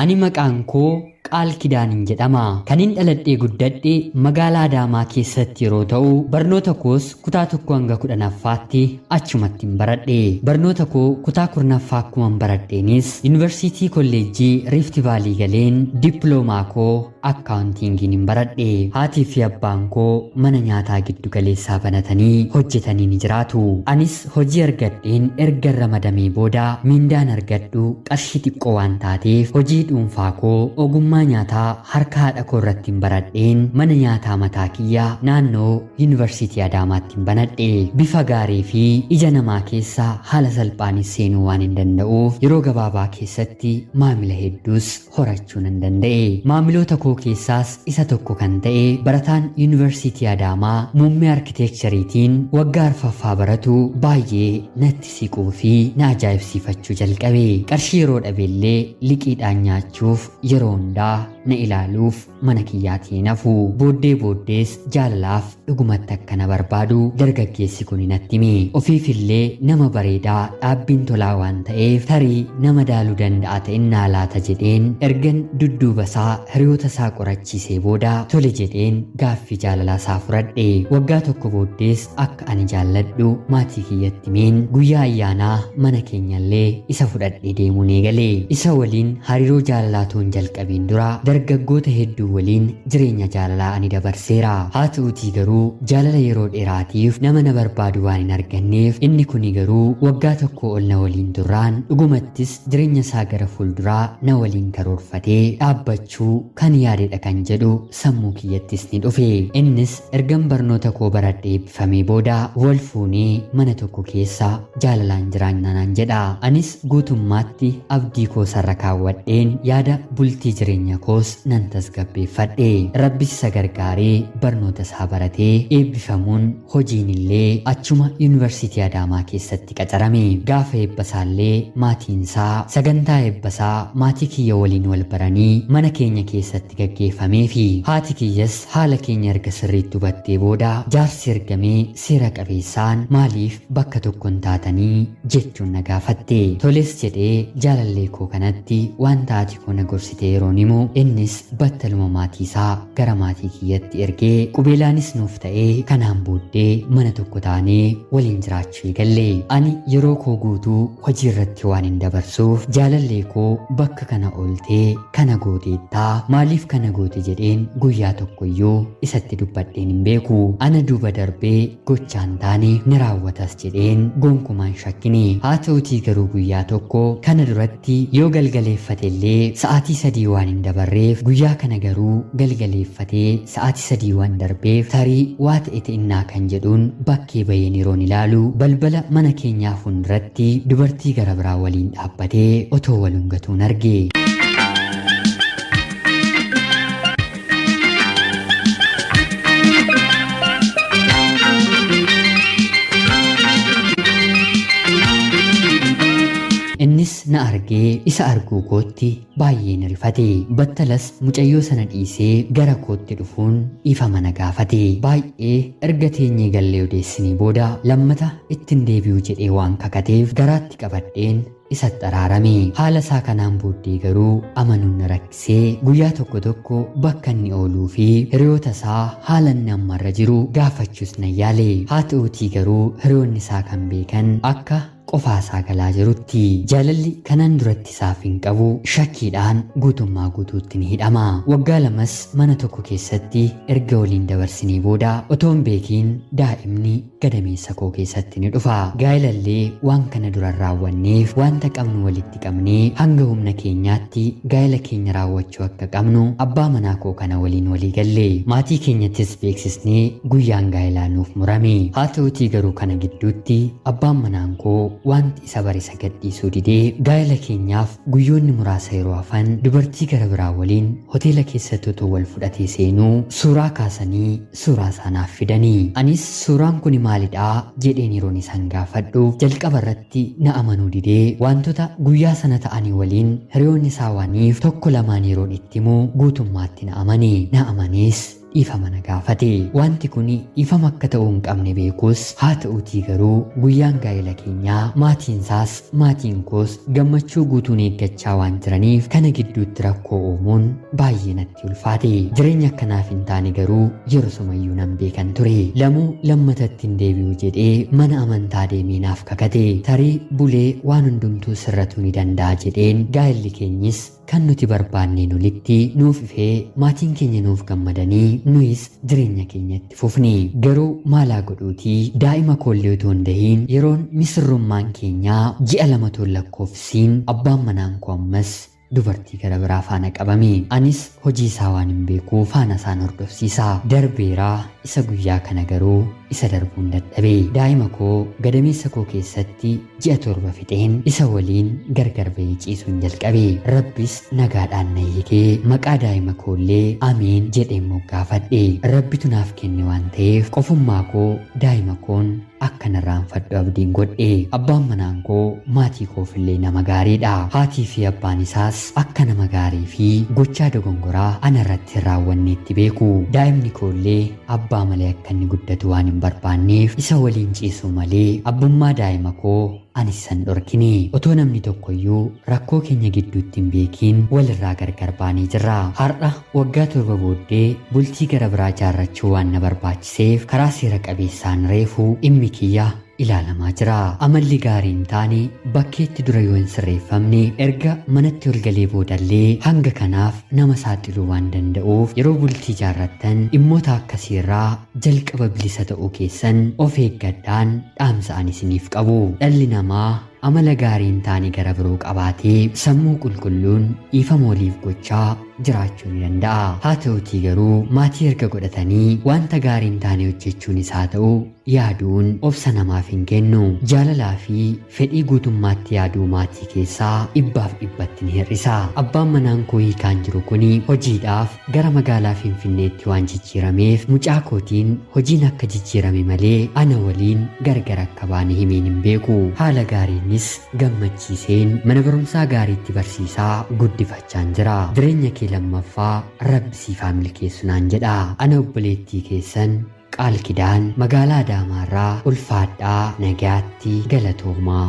Ani maqaan koo Qaal Kidaaniin jedhama. Kanin dhaladhee guddadhe magaalaa Adaamaa keessatti yeroo ta'u, barnoota koos kutaa 1 hanga 10ffaatti achumatti hin baradhe. Barnoota koo kutaa 10ffaa akkuman baradheenis Yuunivarsiitii Kolleejjii Riifti Vaalii galeen dippiloomaa koo akkaawuntiingiin hin baradhe. Haatii fi abbaan koo mana nyaataa giddu galeessaa banatanii hojjetanii ni jiraatu. Anis hojii argadheen erga ramadamee booda miindaan argadhu qarshii xiqqoo waan taateef hojii dhuunfaa koo ogummaa nyaataa harka haadha koo irratti hin baradheen mana nyaataa mataa kiyyaa naannoo Yuunivarsiitii Adaamaatti hin banadhe. Bifa gaarii fi ija namaa keessa haala salphaanis seenuu waan hin danda'uuf yeroo gabaabaa keessatti maamila hedduus horachuu nan danda'e. Maamiloota koo keessaas isa tokko kan ta'e barataan Yuunivarsiitii Adaamaa muummee arkiteekchariitiin waggaa arfaffaa baratu baay'ee natti siquu fi na ajaa'ibsiifachuu jalqabe. Qarshii yeroo dhabeellee liqiidhaan nyaachuuf yeroo hundaa na ilaaluuf mana kiyyaatiin hafu. Booddee booddees jaalalaaf dhugumatti akka na barbaadu dargaggeessi kun natti hime. Ofiifillee nama bareedaa dhaabbiin tolaa waan ta'eef tarii nama daaluu danda'a ta'innaa laata jedheen ergan dudduuba isaa hiriyoota isaa qorachiisee booda tole jedheen gaaffii jaalalaa isaa fudhadhe. Waggaa tokko booddees akka ani jaalladhu maatii kiyyatti himeen guyyaa ayyaanaa mana keenyallee isa fudhadhee deemuun eegale. Isa waliin hariiroo jaalalaa toon jalqabiin dura dargaggoota hedduu waliin jireenya jaalalaa ani dabarseera. Haa ta'uutii garuu jaalala yeroo dheeraatiif nama na barbaadu waan hin arganneef inni kuni garuu waggaa tokko ol na waliin turraan dhugumattis jireenya isaa gara fuulduraa na waliin karoorfatee dhaabbachuu kan yaadedha kan jedhu sammuu kiyyattis ni dhufe. Innis ergan barnoota koo baradhee eebbifamee booda wal fuunee mana tokko keessa jaalalaan jiraanna naan jedha. Anis guutummaatti abdii koo sarara kaawwadheen yaada bultii jireenya koos nan tasgabbeeffadhe. Rabbis isa gargaaree barnoota isaa baratee eebbifamuun hojiin illee achuma Yuunivarsiitii Adaamaa keessatti qacarame. Gaafa eebbasaa maatiin isaa sagantaa eebbasaa maatii kiyya waliin wal baranii mana keenya keessatti gaggeeffamee fi haati kiyyas haala keenya erga sirriitti hubattee booda jaarsi ergamee seera qabeessaan maaliif bakka tokko hin taatanii jechuun na gaafatte. Toles jedhee jaalallee koo kanatti wanta haati koo na gorsite yeroon himu innis battaluma maatii isaa gara maatii kiyyatti ergee qubeelaanis nuuf ta'ee kanaan booddee mana tokko taanee waliin jiraachuu eegalle. Ani yeroo koo guutuu hojii irratti waan hin dabarsuuf jaalallee koo bakka kana ooltee kana gooteettaa maaliif kana goote jedheen guyyaa tokkoyyuu isatti dubbadheen hin beeku. Ana duuba darbee gochaan taane ni raawwatas jedheen gonkumaan shakkine. Haa ta'utii garuu guyyaa tokko kana duratti yoo galgaleeffate illee sa'aatii 3 waan hin dabarreef guyyaa kana garuu galgaleeffatee sa'aatii 3 waan darbeef tarii waa ta'e ta'innaa kan jedhuun bakkee baheen yeroon ilaalu balbala mana keenyaa fuulduratti dubartii gara biraa waliin dhaabbatee otoo wal hungatuun arge. Innis na argee isa arguu kootti baay'ee ni rifate. Battalas mucayyoo sana dhiisee gara kootti dhufuun dhiifama na gaafate. Baay'ee erga teenyee gallee odeessinii booda lammata ittiin deebi'u jedhee waan kakateef garaatti qabadheen isatti araarame. Haala isaa kanaan booddee garuu amanuun na rakkisee guyyaa tokko tokko bakka inni ooluu fi hiriyoota isaa haala inni ammarra jiru gaafachuus nan yaale. Haa ta'uutii garuu hiriyoonni isaa kan beekan akka qofaa isaa galaa jirutti. Jaalalli kanaan duratti isaaf hin qabu shakkiidhaan guutummaa guutuutti ni hidhama. Waggaa lamas mana tokko keessatti erga waliin dabarsinee booda otoo hin beekiin daa'imni gadameessa koo keessatti ni dhufa. Gaa'ilallee waan kana dura raawwanneef wanta qabnu walitti qabnee hanga humna keenyaatti gaa'ila keenya raawwachuu akka qabnu abbaa manaa koo kana waliin walii galle. Maatii keenyattis beeksisnee guyyaan gaa'ilaa nuuf murame. Haa ta'utii garuu kana gidduutti abbaan manaan koo wanti isa barisa gadhiisuu didee gaa'ila keenyaaf guyyoonni muraasa yeroo hafan dubartii gara biraa waliin hoteela keessatti otoo wal fudhatee seenuu suuraa kaasanii suuraa isaanaaf fidanii. Anis suuraan kun maalidhaa jedheen yeroon isaan gaafadhu jalqaba irratti na amanuu didee wantoota guyyaa sana ta'anii waliin hiriyoonni isaa waaniif tokko lamaan yeroon itti himu guutummaatti na amane. Na amanees dhiifama na gaafate. Wanti kun dhiifama akka ta'uu hin qabne beekus, haa ta'uutii garuu guyyaan gaa'ela keenyaa maatiinsaas maatiin koos gammachuu guutuun eeggachaa waan jiraniif kana gidduutti rakkoo uumuun baay'ee natti ulfaate. Jireenya akkanaaf hin taane garuu yeroo sumayyuu nan beekan ture. Lamuu lammatatti hin deebi'u jedhee mana amantaa deemee naaf kakate. Tarii bulee waan hundumtuu sirratuu ni danda'a jedheen gaa'elli keenyis kan nuti barbaanneen olitti nuuf ifee maatiin keenya nuuf gammadanii nuyis jireenya keenya itti fufne. Garuu maalaa godhuutii, daa'ima koollee otoo hin dahiin yeroon misirrummaan keenyaa ji'a 2 toon lakkoofsiin abbaan manaan koo ammas dubartii gara biraa faana qabame. Anis hojii isaa waan hin beekuu faana isaan hordofsiisa. Darbeeraa isa guyyaa kana garuu isa darbuun dadhabe. Daa'ima koo gadameessa koo keessatti ji'a 7 fixeen isa waliin gargar bahee ciisuun jalqabe. Rabbis nagaadhaan na hiikee maqaa daa'ima koollee Ameen jedheen moggaafadhe. Rabbitu naaf kenne waan ta'eef qofummaa koo daa'ima koon akka narraanfadhu abdiin godhe. Abbaan manaan koo maatii koofillee nama gaariidha. Haatii fi abbaan isaas akka nama gaarii fi gochaa dogongoraa ana irratti hin raawwanneetti beeku. Daa'imni koollee abbaa malee akka inni guddatu waan hin barbaanneef isa waliin ciisuu malee abbummaa daa'ima koo anis san dhorkine. Otoo namni tokkoyyuu rakkoo keenya gidduutti hin beekiin walirraa gargar baanee jirra. Har'a waggaa 7 booddee bultii gara biraa jaarrachuu waan na barbaachiseef karaa seera qabeessaan reefuu dhimmi kiyya ilaalamaa jira. Amalli gaarii hin taane bakkeetti dura yoo hin sirreeffamne erga manatti ol galee boodallee hanga kanaaf nama saaxiluu waan danda'uuf yeroo bultii jaarrattan dhimmoota akkasiirraa jalqaba bilisa ta'uu keessan of eeggadhaan dhaamsa ani isiniif qabu. Dhalli namaa amala gaarii hin taane gara biroo qabaatee sammuu qulqulluun dhiifama waliif gochaa jiraachuu ni danda'a. Haa ta'utii garuu maatii erga godhatanii wanta gaarii hin taane hojjechuun isaa ta'u yaaduun obsa namaaf hin kennu. Jaalalaa fi fedhii guutummaatti yaaduu maatii keessaa 100% ni hir'isa. Abbaan manaan koo hiikaan jiru kuni hojiidhaaf gara magaalaa Finfinneetti waan jijjiirameef mucaa kootiin hojiin akka jijjiirame malee ana waliin gargar akka baane himeen hin beeku. Haala gaariinis gammachiiseen mana barumsaa gaariitti barsiisaa guddifachaan jira. Jireenya kee lammaffaa Rabbi siif haa milkeessu naan jedha. Ana obboleettii keessan Qaal Kidaan magaalaa Adaamaarraa ulfaadhaa nagaatti galatoomaa.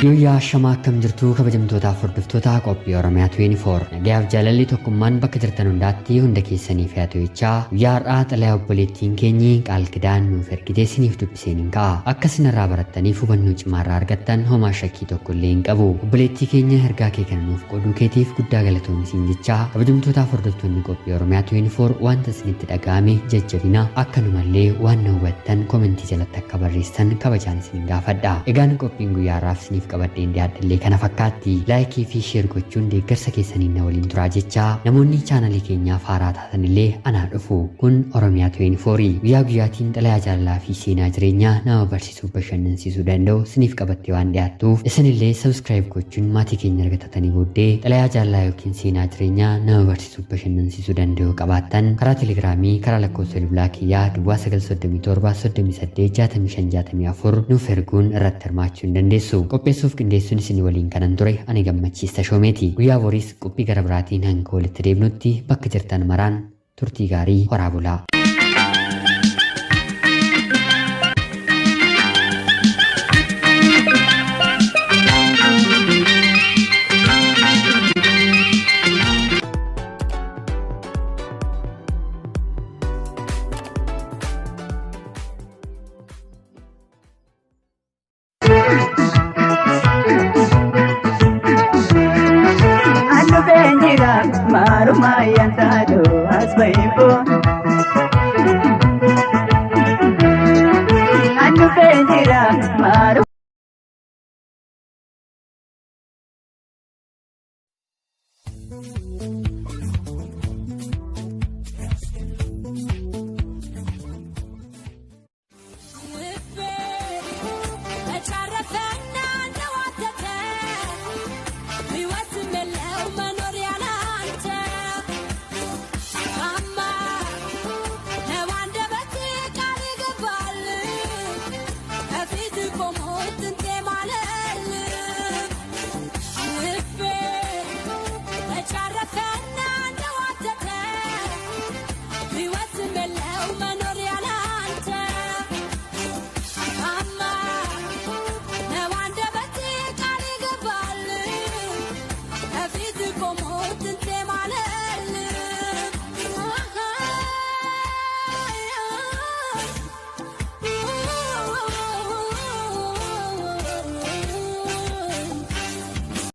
Guyyaa shamaa akkam jirtu kabajamtootaaf hordoftoota qophii Oromiyaa 24. Nagayaaf jaalalli tokkummaan bakka jirtan hundaatti hunda keessanii fi haa guyyaa har'aa xalayaa obboleettiin keenyi Qaal Kidaan nuuf ergitee isiniif dubbiseen hin ka'a. Akka isinirraa barattaniif hubannoo cimaarraa argattan homaa shakkii tokko illee hin qabu. Obboleettii keenya ergaa kee kana nuuf qooduu keetiif guddaa galatoomi isiin jechaa kabajamtootaaf hordoftoonni qophii Oromiyaa 24 wanta isinitti dhaga'ame jajjabina akkanumallee waan na hubattan komentii jalatti akka barreessan kabajaan isin gaafadha. Egaan qophiin guyyaa har'aaf isiniif qabadheen dhiyaadhillee kana fakkaatti. Laayikii fi sheer gochuun deeggarsa keessaniin na waliin turaa jechaa namoonni chaanalii keenyaaf haaraa taatanillee anaa dhufu. Kun Oromiyaa 24 guyyaa guyyaatiin xalayaa jaalalaa fi seenaa jireenyaa nama barsiisuuf bashannansiisuu danda'u isiniif qabattee waan dhiyaattuuf isinillee sabskiraayib gochuun maatii keenya argatatanii booddee xalayaa jaalalaa yookiin seenaa jireenyaa nama barsiisuuf bashannansiisuu danda'u qabaattan karaa telegiraamii karaa lakkoofsa bilbilaa kiyyaa duwwaa 937 38 65 64 nuuf erguun irratti hirmaachuu hin dandeessu. Qopheessuuf qindeessuun isin waliin kanan ture ani Gammachiis Tashoomeeti. Guyyaa boriis qophii gara biraatiin hanga walitti deebinutti bakka jirtan maraan turtii gaarii horaa bulaa. Komootinte malee.